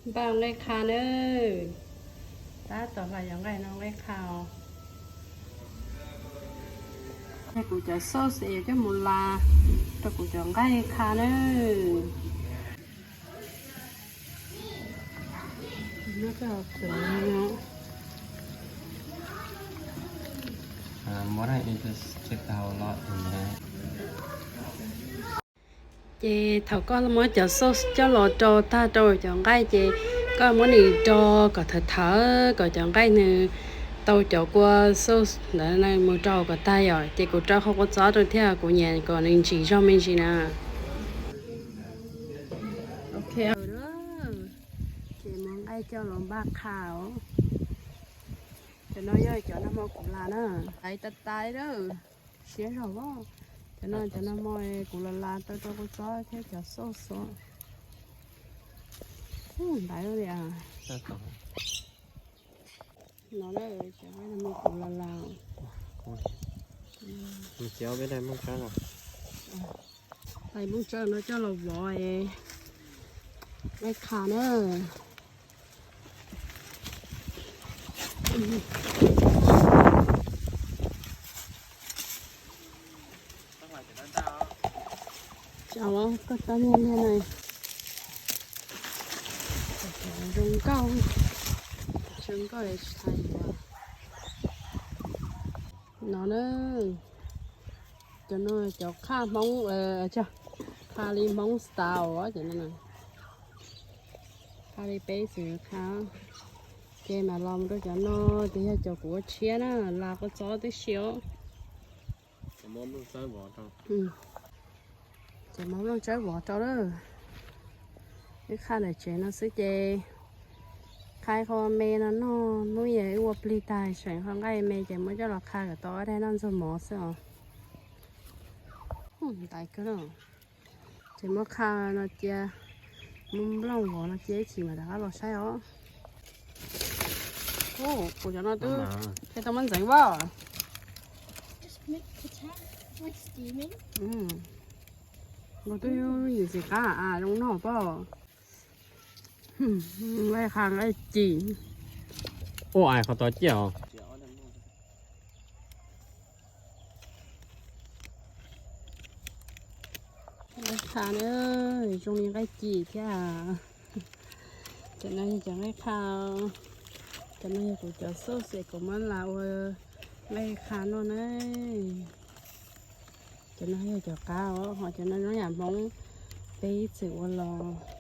Npaj nqaij qha nawb. Tab tom hlais cov nqaij no nqaij qha os. Kuv cov sauce es coj mus las rau kuv cov nqaij qha nawb. Ces thaum koj muab cov sauce coj los rau tag rau cov nqaij ces koj muab nws do kom thawv thawv kom cov nqaij nws tau cov kua sauce ntawd mus rau kom tag yom. Ces kuv rau qhov kua txob rau thiab, kuv nyiam kom nws ntsim zog me ntsis na. Ces muab nqaij coj los npaj qha os. Cov no yog cov nag hmo kuv las na, hlais tas tas li lawm, siab zog os. Cov no cov nag hmo kuv los las tau rau kua txob thiab cov sauce os. Ntaiv li as. No cov nag hmo kuv los las. Hlais nplooj tsawb no coj los vov nqaij qha na. Koj tab niag niag na. Zoo nkauj, zoo nkauj tsis hais yuav. No na, cov no cov qha Hmoob, qha li Hmoob style cov no, qha li peb xwm qha. Ces mam los mus rau cov no, ces yog cov kuv ua tshiab na, las kua txob tib si os. Ces muab nplooj tsawb vov rau lawm. Wb qha ntawm tsev no xwb ces qha qho me no noj, hnub ib wb ua plig tag seem qho nqaij me ces muab coj los qha kom tau ob daig noj ntxuag mov xwb os. Ntaiv kawg no. Ces muab qha no cia, muab nplooj vov no cia ib chim mam rov qab los saib os. Kuv cov no twb tau muab ntxeev pob. Nkaus twb yim xim qab a, zoo noj pob. Nqaij qha nqaij ci. Ua ais qhov tod ciaj os. Nqaij qha na, zoo li nqaij ci thiab. Cov no yog cov nqaij qha, cov no yog kuv cov sauce es kuv muab las ua nqaij qha noj na. Cov no yog cov qab os, ho cov no zoo yam Hmoob peb ib txwm ua los.